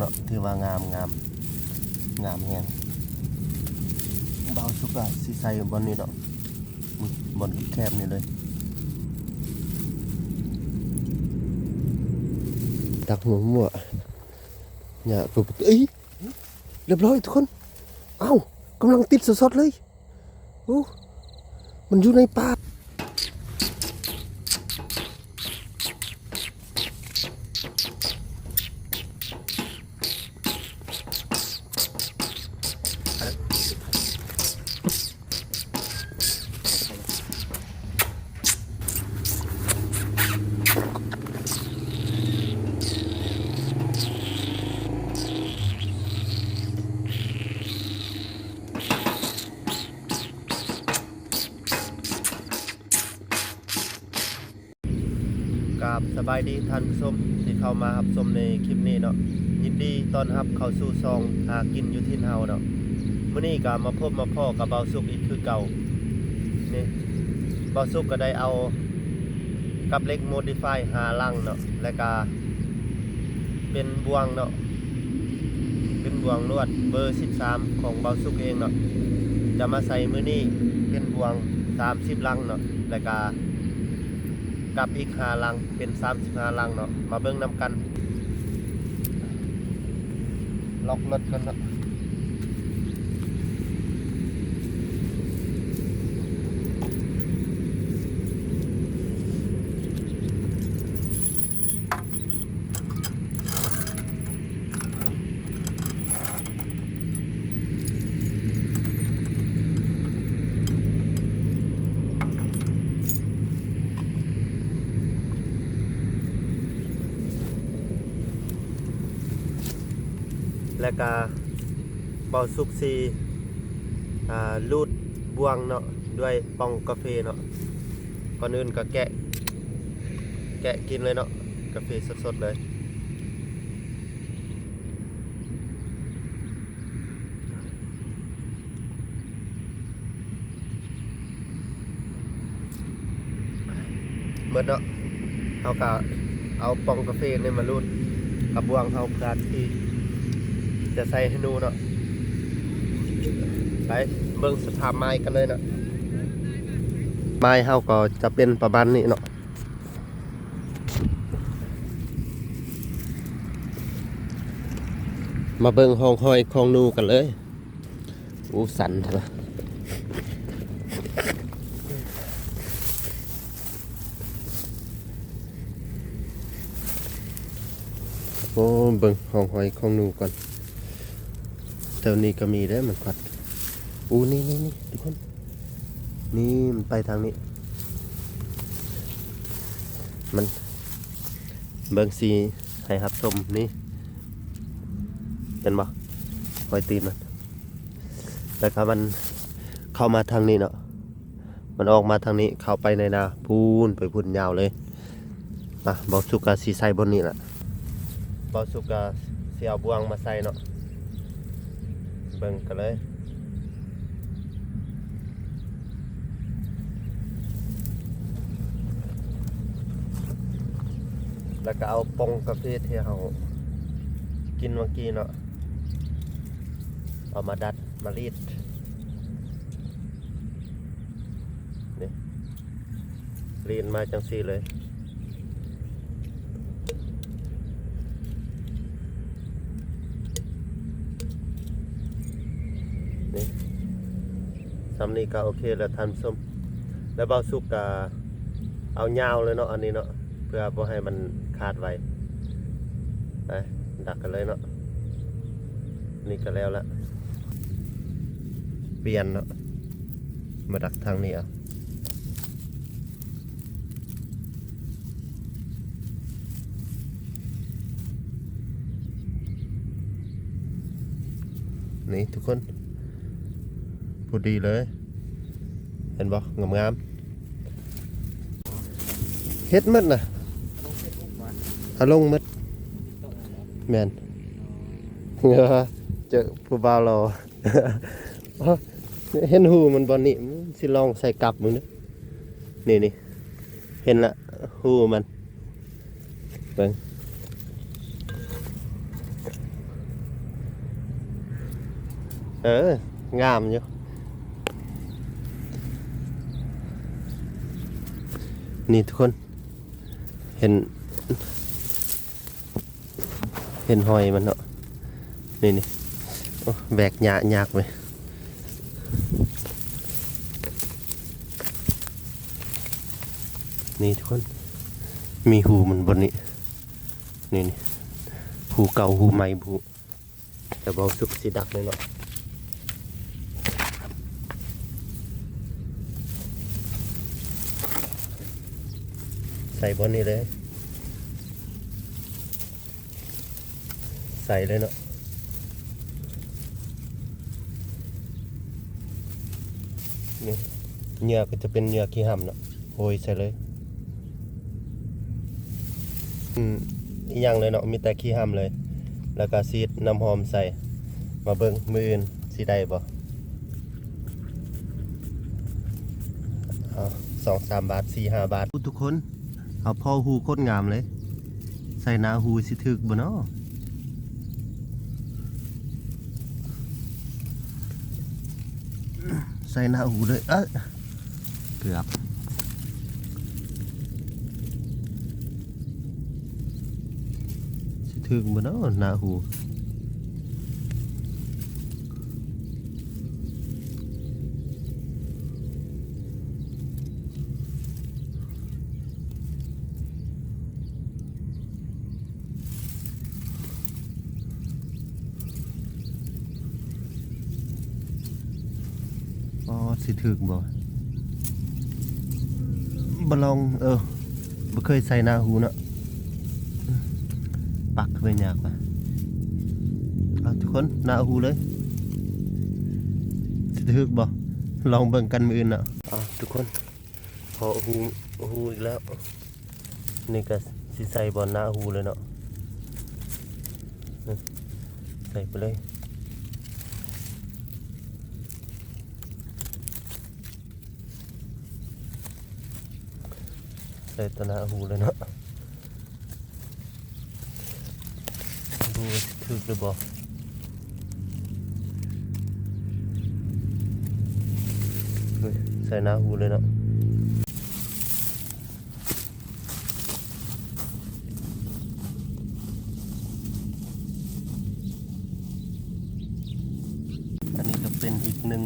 ເນາະ ຖືວ່າງາມ ງາມ ງາມແຮງ. ບ່າວສຸກກະຊິໃສ່ບ່ອນນີ້ເນາະ ບ່ອນແຄບໆນີ້ເລີຍ. ຕັກຫົວໝວກ ຫຍ້າ ເອີຍ ຮຽບຮ້ອຍທຸກຄົນ. ເອົ້າ ກຳລັງຕິດສົດໆເລີຍ. ໂອ້ ມັນຢູ່ໃນປ່າ. ກາບສະບາຍດີທ່ານຜູ້ຊົມທີ່ເຂົ້າມາຮັບຊົມໃນຄລິບນີ້ເນາະ. ຍິນດີຕ້ອນຮັບເຂົ້າສູ່ຊ່ອງຫາກິນຢູ່ຖິ່ນເຮົາເນາະ. ມື້ນີ້ກະມາພົບມາພໍ້ກັບບ່າວສຸກອີກຄືເກົ່າ. ນີ້ ບ່າວສຸກກະໄດ້ເອົາກັບເຫຼັກໂມດິຟາຍຫ້າຫຼັງເນາະ ແລະກະ ເປັນບ່ວງເນາະ ເປັນບ່ວງລວດເບີສິບສາມຂອງບ່າວສຸກເອງເນາະ ຈະມາໃສ່ມື້ນີ້ເປັນບ່ວງສາມສິບຫຼັງເນາະ ແລະກະກັບອີກຫ້າຫຼັງເປັນສາມສິບຫ້າຫຼັງເນາະ. ມາເບິ່ງນຳກັນ ລັອກລົດກ່ອນເນາະ. ແລະກະ ບ່າວສຸກຊິ ອ່າ ລູດບ່ວງເນາະ ດ້ວຍປ່ອງກາເຟເນາະ. ກ່ອນອື່ນກະແກະ ແກະກິນເລີຍເນາະ ກາເຟສົດໆເລີຍ. ໝົດເນາະ ເຮົາກະເອົາປ່ອງກາເຟນີ້ມາລູດກັບບ່ວງເຮົາ ເພື່ອທີ່ຈະໃສ່ໃຫ້ໜູເນາະ. ໄປເບິ່ງສະພາບໄມ້ກັນເລີຍເນາະ. ໄມ້ເຮົາກໍຈະເປັນປະມານນີ້ເນາະ. ມາເບິ່ງຮ່ອງຮອຍຂອງໜູກັນເລີຍ. ໂອ້ ສັ່ນແທ້ວະ. ໂອ້ ເບິ່ງຮ່ອງຮອຍຂອງໜູກ່ອນ. ແຖວນີ້ກໍມີເດ້ ມັນຂວັດ. ໂອ້ ນີ້ໆໆ ທຸກຄົນ. ນີ້ມັນໄປທາງນີ້ ມັນ ເບິ່ງຊິໃຫ້ຮັບຊົມນີ້ ເຫັນບໍ່ ຮອຍຕີນມັນ. ແລ້ວກໍມັນເຂົ້າມາທາງນີ້ເນາະ ມັນອອກມາທາງນີ້ ເຂົ້າໄປໃນນາ ພຸ້ນໄປພຸ້ນຍາວເລີຍ. ມາ ບ່າວສຸກກະຊິໃສ່ບ່ອນນີ້ລະ ບ່າວສຸກກະຊິເອົາບ່ວງມາໃສ່ເນາະ ເບິ່ງກັນເລີຍ. ແລ້ວກະເອົາປ່ອງກາເຟທີ່ເຮົາກິນເມື່ອກີ້ເນາະ ເອົາມາດັດ ມາລີດ ນີ້ ລີດມາຈັ່ງຊີ້ເລີຍ. ນີ້ ສ່ຳນີ້ກໍໂອເຄແລ້ວທ່ານຜູ້ຊົມ. ແລ້ວບ່າວສຸກກໍເອົາຍາວເລີຍເນາະ ອັນນີ້ເນາະ ເພື່ອບໍ່ໃຫ້ມັນຂາດໄວ. ໄປ ດັກກັນເລີຍເນາະ. ນີ້ກໍແລ້ວລະ ປ່ຽນເນາະ ມາດັກທາງນີ້ເອົາ. ນີ້ທຸກຄົນ ພໍດີເລີຍ ເຫັນບໍ່ ງາມໆ. ເຮັດໝົດນະ ເອົາລົງໝົດ. ແມ່ນ ເຈີຜູ້ບ່າວຫຼໍ່. ເຫັນຮູມັນບໍ່ນີ້ ຊິລອງໃສ່ກັບເບິ່ງເດີ້. ນີ້ໆ ເຫັນລະຮູມັນ ເບິ່ງ. ເອີ ງາມຢູ່. ນີ້ທຸກຄົນ ເຫັນ ເຫັນຮອຍມັນເນາະ. ນີ້ໆ ໂອ້ ແບກຫຍ້າຍາກເວີຍ. ນີ້ທຸກຄົນ ມີຮູມັນບ່ອນນີ້. ນີ້ໆ ຮູເກົ່າຮູໃໝ່ບໍ່ຮູ້ ແຕ່ເບົາສຸກຊິດັກເລີຍເນາະ. ໃສ່ບ່ອນນີ້ເລີຍ ໃສ່ເລີຍເນາະ. ນີ້ ເຫຍື່ອກໍຈະເປັນເຫຍື່ອຂີ້ຫຳເນາະ ໂຮຍໃສ່ເລີຍ. ອືມ ອີຫຍັງເລີຍເນາະ ມີແຕ່ຂີ້ຫຳເລີຍ ແລ້ວກໍສີດນ້ຳຫອມໃສ່. ມາເບິ່ງມື້ອື່ນຊິໄດ້ບໍ່. ເອົາ ສອງສາມບາດ ສີ່ຫ້າບາດ. ທຸກຄົນ ເຮົາພໍ້ຮູໂຄດງາມເລີຍ. ໃສ່ໜ້າຮູຊິຖືກບໍ່ເນາະ? ໃສ່ໜ້າຮູເລີຍ. ເອີ ເກືອບ ຊິຖືກບໍ່ເນາະ ໜ້າຮູ. ອໍ ຊິຖືກບໍ່? ບໍ່ລອງ ເອີ ບໍ່ເຄີຍໃສ່ໜ້າຮູເນາະ. ປັກເປັນຍາກວ່າ. ເອົາ ທຸກຄົນ ໜ້າຮູເລີຍ. ຊິຖືກບໍ່? ລອງເບິ່ງກັນມື້ອື່ນເນາະ. ເອົາ ທຸກຄົນ ພໍ້ຮູ ຮູອີກແລ້ວ. ນີ້ກໍຊິໃສ່ບ່ອນໜ້າຮູເລີຍເນາະ. ໃສ່ໄປເລີຍ. ໃສ່ຕໍ່ໜ້າຮູເລີຍເນາະ. ບໍ່ຮູ້ວ່າຊິຖືກຫຼືບໍ່. ເອີ ໃສ່ໜ້າຮູເລີຍເນາະ. ອັນນີ້ກໍເປັນອີກໜຶ່ງ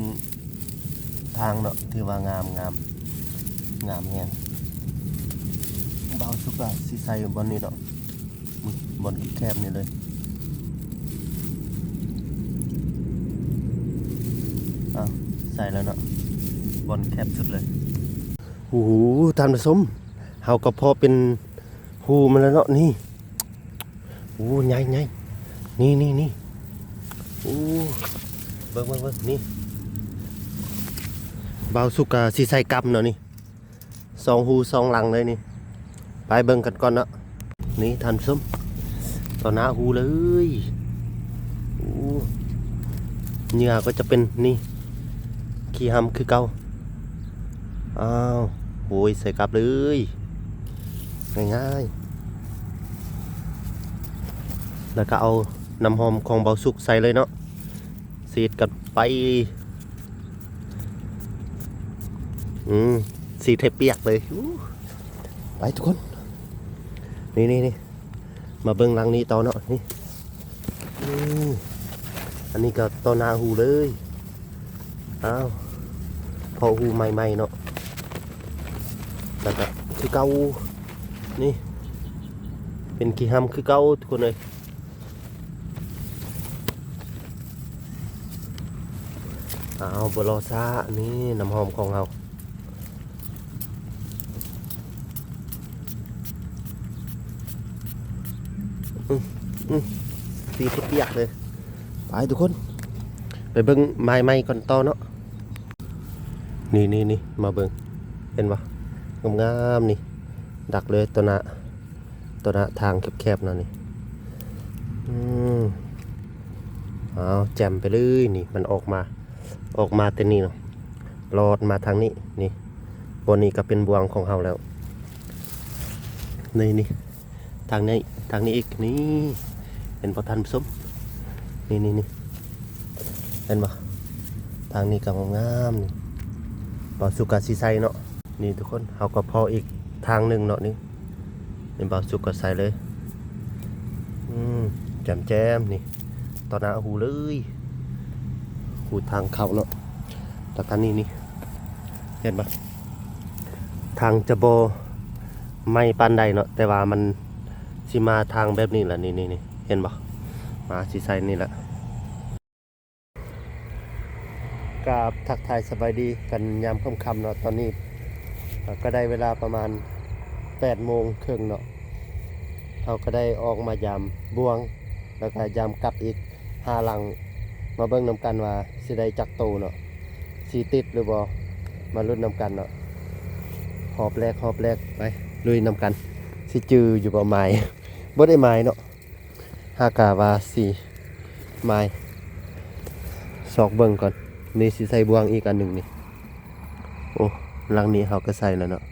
ທາງເນາະ ທີ່ວ່າງາມ ງາມ ງາມແຮງ. ບ່າວສຸກກະຊິໃສ່ບ່ອນນີ້ເນາະ ບ່ອນແຄບໆນີ້ເລີຍ. ອ້າວ ໃສ່ແລ້ວເນາະ ບ່ອນແຄບສຸດເລີຍ. ໂອ້ໂຫ ທ່ານຜູ້ຊົມ ເຮົາກໍພໍ້ເປັນຮູມັນແລ້ວເນາະ ນີ້. ໂອ້ ໃຫຍ່ໆ ນີ້ໆໆ. ໂອ້ ເບິ່ງໆໆ ນີ້ ບ່າວສຸກກະຊິໃສ່ກັບເນາະນີ້. ສອງຮູສອງຫຼັງເລີຍນີ້. ໄປເບິ່ງກັນກ່ອນເນາະ. ນີ້ທ່ານຜູ້ຊົມ ຕໍ່ໜ້າຮູເລີຍ. ໂອ້ ເຫຍື່ອກໍຈະເປັນນີ້ ຂີ້ຫຳຄືເກົ່າ. ອ້າວ ໂອ້ຍ ໃສ່ກັບເລີຍ ງ່າຍໆ. ແລ້ວກໍເອົານ້ຳຫອມຂອງບ່າວສຸກໃສ່ເລີຍເນາະ. ສີດກັນໄປ. ອືມ ສີດໃຫ້ປຽກເລີຍ. ອູ້ ໄປທຸກຄົນ ນີ້ໆໆ ມາເບິ່ງຫຼັງນີ້ຕໍ່ເນາະ ນີ້. ອືມ ອັນນີ້ກໍຕໍ່ໜ້າຮູເລີຍ. ອ້າວ ພໍ້ຮູໃໝ່ໆເນາະ ແລ້ວກໍຄືເກົ່າ ນີ້ ເປັນຂີ້ຫຳຄືເກົ່າທຸກຄົນເອີຍ. ອ້າວ ບໍ່ລໍຊ້າ ນີ້ນ້ຳຫອມຂອງເຮົາ. ອືມ ອືມ ສີດປຽກເລີຍ. ໄປທຸກຄົນ ໄປເບິ່ງໝາຍໃໝ່ກ່ອນຕໍ່ເນາະ. ນີ້ໆໆ ມາເບິ່ງ ເຫັນບໍ່? ງາມໆ ນີ້ ດັກເລີຍ ຕໍ່ໜ້າ ຕໍ່ໜ້າທາງແຄບໆເນາະນີ້. ອືມ ອ້າວ ແຈ່ມໄປເລີຍ ນີ້ ມັນອອກມາ ອອກມາແຕ່ນີ້ເນາະ ລອດມາທາງນີ້ ນີ້ ບ່ອນນີ້ກໍເປັນບ່ວງຂອງເຮົາແລ້ວ ນີ້ໆ ທາງນີ້ ທາງນີ້ອີກ ນີ້ ເຫັນບໍ່ທ່ານຜູ້ຊົມ? ນີ້ໆໆ ເຫັນບໍ່? ທາງນີ້ກໍງາມໆ ນີ້ ບ່າວສຸກກໍຊິໃສ່ເນາະ. ນີ້ທຸກຄົນ ເຮົາກໍພໍອີກທາງໜຶ່ງເນາະ ນີ້ ນີ້ບ່າວສຸກກໍໃສ່ເລີຍ. ອືມ ແຈ່ມໆ ນີ້ ຕໍ່ໜ້າຫູເລີຍ ຫູທາງເຂົ້າເນາະ. ແລ້ວກໍນີ້ ນີ້ ເຫັນບໍ່? ທາງຈະບໍ່ໃໝ່ປານໃດເນາະ ແຕ່ວ່າມັນຊິມາທາງແບບນີ້ລະ ນີ້ໆ ນີ້ ເຫັນບໍ່? ມາຊິໃສ່ນີ້ລະ. ກາບທັກທາຍສະບາຍດີກັນຍາມຄ່ຳໆ ເນາະ. ຕອນນີ້ ເອີ ກໍໄດ້ເວລາປະມານແປດໂມງເຄິ່ງເນາະ. ເຮົາກໍໄດ້ອອກມາຢາມບ່ວງ ແລ້ວກໍຢາມກັບອີກຫ້າຫຼັງ ມາເບິ່ງນຳກັນວ່າຊິໄດ້ຈັກໂຕເນາະ ຊິຕິດຫຼືບໍ່ ມາລຸ້ນນຳກັນເນາະ. ຮອບແລກ ຮອບແລກ ໄປລຸຍນຳກັນ. ຊິຈື່ຢູ່ບໍ່? ໝາຍ ບໍ່ໄດ້ໝາຍເນາະ. ຫາກະວ່າຊິໝາຍ ຊອກເບິ່ງກ່ອນ. ນີ້ຊິໃສ່ບ່ວງອີກອັນໜຶ່ງນີ້. ໂອ້ ຫຼັງນີ້ເຮົາກໍໃສ່ແລ້ວເນາະ.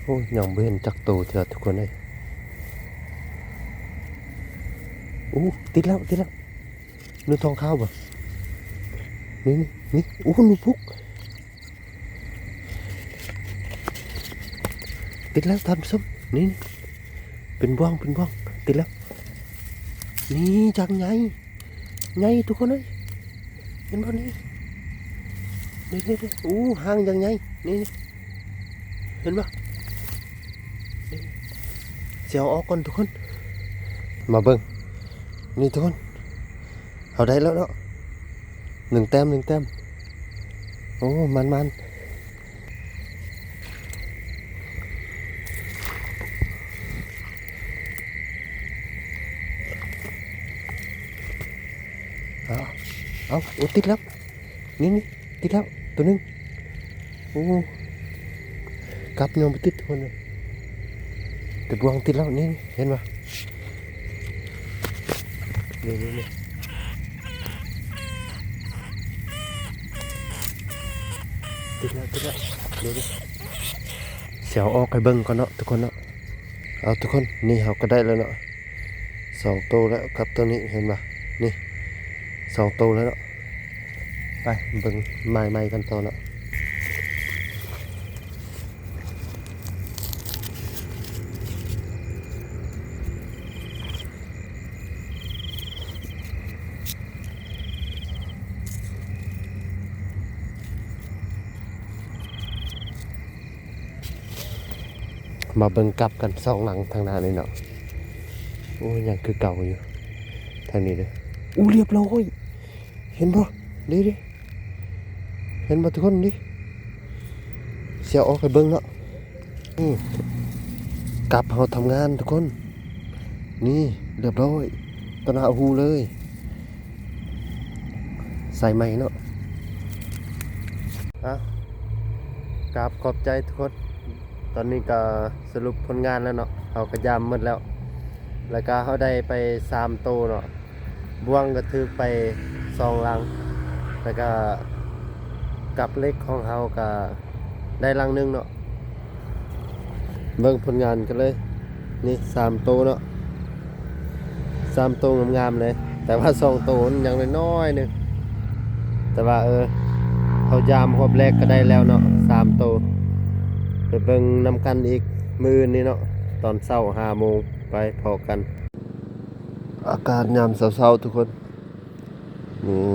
ໂອ້ຍ ຍັງບໍ່ເຫັນຈັກໂຕເທື່ອທຸກຄົນເອີຍ. ໂອ້ ຕິດແລ້ວ ຕິດແລ້ວ. ໜູທອງຂາວບໍ່? ນີ້ ນີ້ ນີ້. ໂອ້ ໜູພຸກ. ຕິດແລ້ວທ່ານຜູ້ຊົມ ນີ້ ນີ້ ເປັນບ່ວງ ເປັນບ່ວງ ຕິດແລ້ວ. ນີ້ ຈັກໃຫຍ່ ໃຫຍ່ທຸກຄົນເອີຍ. ເຫັນບໍ່ນີ້? ນີ້ໆໆ ໂອ້ ຫາງຢ່າງໃຫຍ່ ນີ້ໆ ເຫັນບໍ່? ນີ້ ຊິເອົາອອກກ່ອນທຸກຄົນ. ມາເບິ່ງ ນີ້ທຸກຄົນ ເຮົາໄດ້ແລ້ວເນາະ ໜຶ່ງແຕ້ມ ໜຶ່ງແຕ້ມ. ໂອ້ ມັນໆ. ເອົາ ເອົາ ໂອ້ ຕິດແລ້ວ ນີ້ໆ ຕິດແລ້ວໂຕໜຶ່ງ. ໂອ້ ກັບຍັງບໍ່ຕິດທຸກຄົນເອີຍ ແຕ່ບ່ວງຕິດແລ້ວ. ນີ້ ນີ້ ເຫັນບໍ່? ນີ້ໆໆ ຕິດແລ້ວ ຕິດແລ້ວ. ເດີໆ ຊິເອົາອອກໃຫ້ເບິ່ງກ່ອນເນາະທຸກຄົນເນາະ. ເອົາທຸກຄົນ ນີ້ເຮົາກໍໄດ້ແລ້ວເນາະ ສອງໂຕແລ້ວກັບໂຕນີ້ ເຫັນບໍ່? ນີ້ ສອງໂຕແລ້ວເນາະ. ໄປເບິ່ງໝາຍໃໝ່ກັນຕໍ່ເນາະ. ມາເບິ່ງກັບກັນສອງຫຼັງທາງໜ້ານີ້ເນາະ. ໂອ້ຍ ຍັງຄືເກົ່າຢູ່ທາງນີ້ເດີ. ໂອ້ ລຽບຮ້ອຍ ເຫັນບໍ່? ນີ້ເດ້ ເຫັນບໍ່ທຸກຄົນ? ນີ້ ຊິເອົາອອກໃຫ້ເບິ່ງເນາະ. ນີ້ ກັບເຮົາທຳງານທຸກຄົນ. ນີ້ ລຽບຮ້ອຍ ຕໍ່ໜ້າຫູເລີຍ. ໃສ່ໃໝ່ເນາະ. ອ່ະ ກາບຂອບໃຈທຸກຄົນ. ຕອນນີ້ກໍສະຫຼຸບຜົນງານແລ້ວເນາະ. ເຮົາກໍຢາມໝົດແລ້ວ ແລ້ວກໍເຮົາໄດ້ໄປສາມໂຕເນາະ. ບ່ວງກໍຖືກໄປສອງຫຼັງ ແລ້ວກໍກັບເຫຼັກຂອງເຮົາກໍໄດ້ຫຼັງໜຶ່ງເນາະ. ເບິ່ງຜົນງານກັນເລີຍ. ນີ້ສາມໂຕເນາະ ສາມໂຕງາມໆເລີຍ ແຕ່ວ່າສອງໂຕມັນຍັງນ້ອຍໆໜຶ່ງ. ແຕ່ວ່າ ເອີ ເຮົາຢາມຮອບແລກກໍໄດ້ແລ້ວເນາະ ສາມໂຕ. ໄປເບິ່ງນຳກັນອີກມື້ອື່ນນີ້ເນາະ ຕອນເຊົ້າຫ້າໂມງ ໄປພໍ້ກັນ. ອາກາດຍາມເຊົ້າໆທຸກຄົນ. ນີ້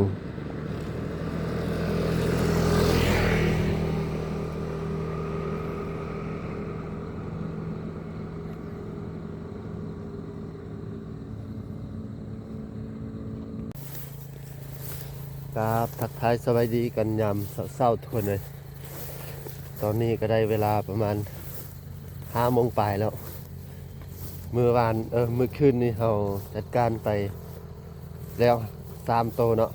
ກາບທັກທາຍສະບາຍດີກັນຍາມເຊົ້າໆທຸກຄົນເອີຍ. ຕອນນີ້ກໍໄດ້ເວລາປະມານຫ້າໂມງປາຍແລ້ວ. ມື້ວານ ເອີ ມື້ຄືນນີ້ເຮົາຈັດການໄປແລ້ວສາມໂຕເນາະ.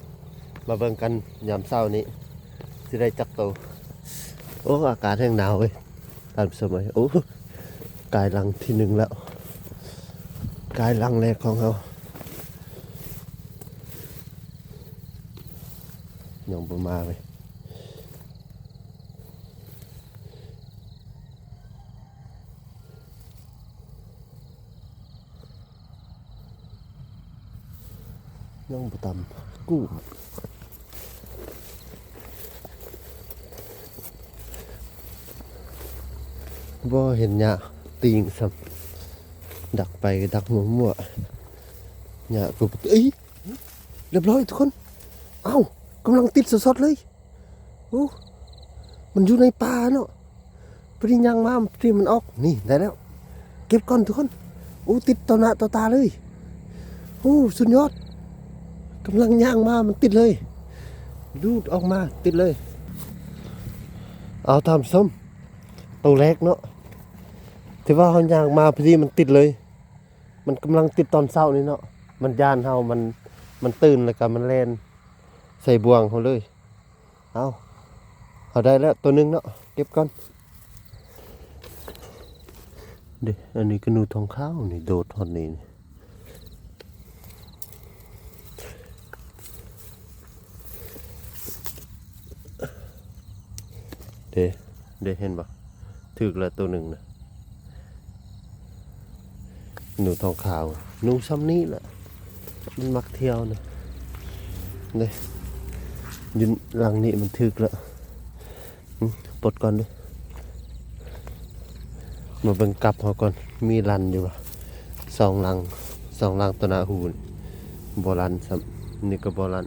ມາເບິ່ງກັນຍາມເຊົ້ານີ້ຊິໄດ້ຈັກໂຕ. ໂອ້ ອາກາດແຮງໜາວເວີຍທ່ານຜູ້ຊົມເອີຍ. ໂອ້ ກາຍຫຼັງທີໜຶ່ງແລ້ວ ກາຍຫຼັງແລກຂອງເຮົາ. ຍັງບໍ່ມາເວີຍ. ຍັງບໍ່ຕຳ ກູ້ ບໍ່ເຫັນຫຍ້າຕີງຊ້ຳ ດັກໄປດັກມົ້ວໆ ຫຍ້າກໍບໍ່ ເອີຍ ຮຽບຮ້ອຍທຸກຄົນ. ເອົ້າ ກຳລັງຕິດສົດໆເລີຍ. ໂອ້ ມັນຢູ່ໃນປ່າເນາະ ພໍດີຍ່າງມາ ພໍດີມັນອອກ. ນີ້ ໄດ້ແລ້ວ ເກັບກ່ອນທຸກຄົນ. ໂອ້ ຕິດຕໍ່ໜ້າຕໍ່ຕາເລີຍ. ໂອ້ ສຸດຍອດ ກຳລັງຍ່າງມາ ມັນຕິດເລີຍ ລູດອອກມາ ຕິດເລີຍ. ເອົາ ທ່ານຜູ້ຊົມ ໂຕແລກເນາະ ທີ່ວ່າເຮົາຍ່າງມາ ພໍດີມັນຕິດເລີຍ. ມັນກຳລັງຕິດຕອນເຊົ້ານີ້ເນາະ ມັນຢ້ານເຮົາ ມັນ ມັນຕື່ນ ແລ້ວກໍມັນແລ່ນໃສ່ບ່ວງເຮົາເລີຍ. ເອົາ ເຮົາໄດ້ແລ້ວໂຕໜຶ່ງເນາະ ເກັບກ່ອນ. ເດ້ ອັນນີ້ກໍໜູທອງຂາວນີ້ ໂດດຮອດນີ້. ເດ້ ເດ້ ເຫັນບໍ່? ຖືກແລ້ວໂຕໜຶ່ງນະ ໜູທອງຂາວ. ໜູຊ່ຳນີ້ແຫຼະ ມັນມັກທ່ຽວນະ. ເດ້ ຢູ່ຫຼັງນີ້ມັນຖືກແລ້ວ. ອືມ ປົດກ່ອນເດີ້ ມາເບິ່ງກັບເຮົາກ່ອນ ມີລັນຢູ່ບໍ່? ສອງຫຼັງ ສອງຫຼັງຕໍ່ໜ້າຫູນີ້ ບໍ່ລັນຊ້ຳ ນີ້ກໍບໍ່ລັນ.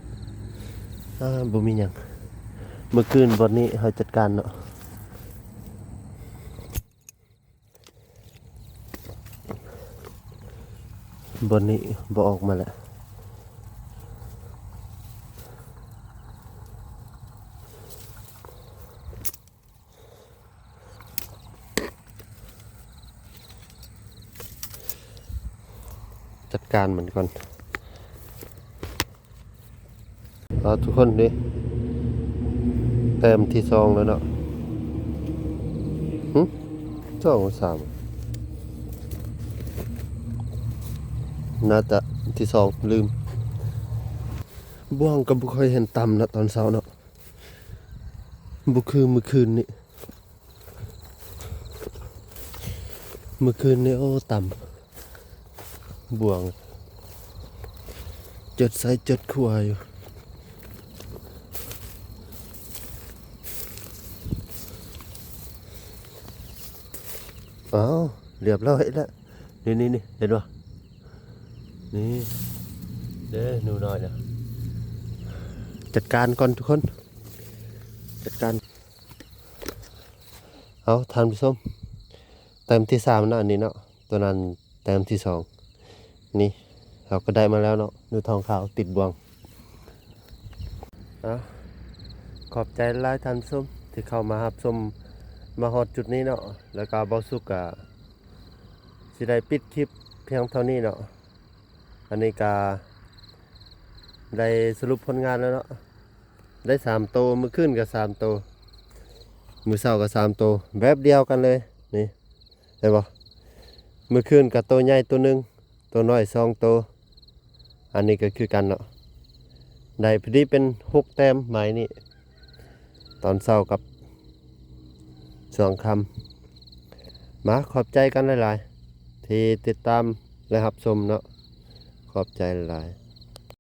ອາ ບໍ່ມີຫຍັງ ມື້ຄືນບ່ອນນີ້ເຮົາຈັດການເນາະ. ບ່ອນນີ້ບໍ່ອອກມາແລ້ວ. ຈັດການມັນກ່ອນ. ເອົາ ທຸກຄົນເດ້ ແຕ້ມທີສອງແລ້ວເນາະ. ຫຶ ສອງ ສາມ ໜ້າຈະທີສອງ ລືມ. ບ່ວງກໍບໍ່ຄ່ອຍເຫັນຕຳເນາະ ຕອນເຊົ້າເນາະ ບໍ່ຄືມື້ຄືນນີ້. ມື້ຄືນນີ້ ໂອ້ ຕຳບ່ວງ ເຈີດໄຊເຈີດຂົວຢູ່. ອ້າວ ຮຽບຮ້ອຍແລ້ວ. ນີ້ໆໆ ເຫັນບໍ່? ນີ້ເດ້ ໜູນ້ອຍນະ. ຈັດການກ່ອນທຸກຄົນ ຈັດການ. ເອົາ ທ່ານຜູ້ຊົມ ແຕ້ມທີສາມນະ ອັນນີ້ເນາະ ຕົວນັ້ນແຕ້ມທີສອງ. ນີ້ ເຮົາກໍໄດ້ມາແລ້ວເນາະ ໜູທອງຂາວຕິດບ່ວງ. ເອົາ ຂອບໃຈຫຼາຍທ່ານຜູ້ຊົມທີ່ເຂົ້າມາຮັບຊົມ ມາຮອດຈຸດນີ້ເນາະ ແລ້ວກໍເບົາສຸກກໍຊິໄດ້ປິດຄລິບພຽງເທົ່ານີ້ເນາະ. ອັນນີ້ກະໄດ້ສະຫຼຸບຜົນງານແລ້ວເນາະ ໄດ້ສາມໂຕ ມື້ຄືນກະສາມໂຕ ມື້ເຊົ້າກະສາມໂຕ ແບບດຽວກັນເລີຍ ນີ້ ເຫັນບໍ່? ມື້ຄືນກະໂຕໃຫຍ່ໂຕໜຶ່ງ ໂຕນ້ອຍສອງໂຕ ອັນນີ້ກະຄືກັນເນາະ ໄດ້ພໍດີເປັນຫົກແຕ້ມໄມ້ນີ້ ຕອນເຊົ້າກັບຊ່ວງຄ່ຳ. ມາ ຂອບໃຈກັນຫຼາຍໆ ທີ່ຕິດຕາມ ແລະ ຮັບຊົມເນາະ ຂອບໃຈຫຼາຍໆ.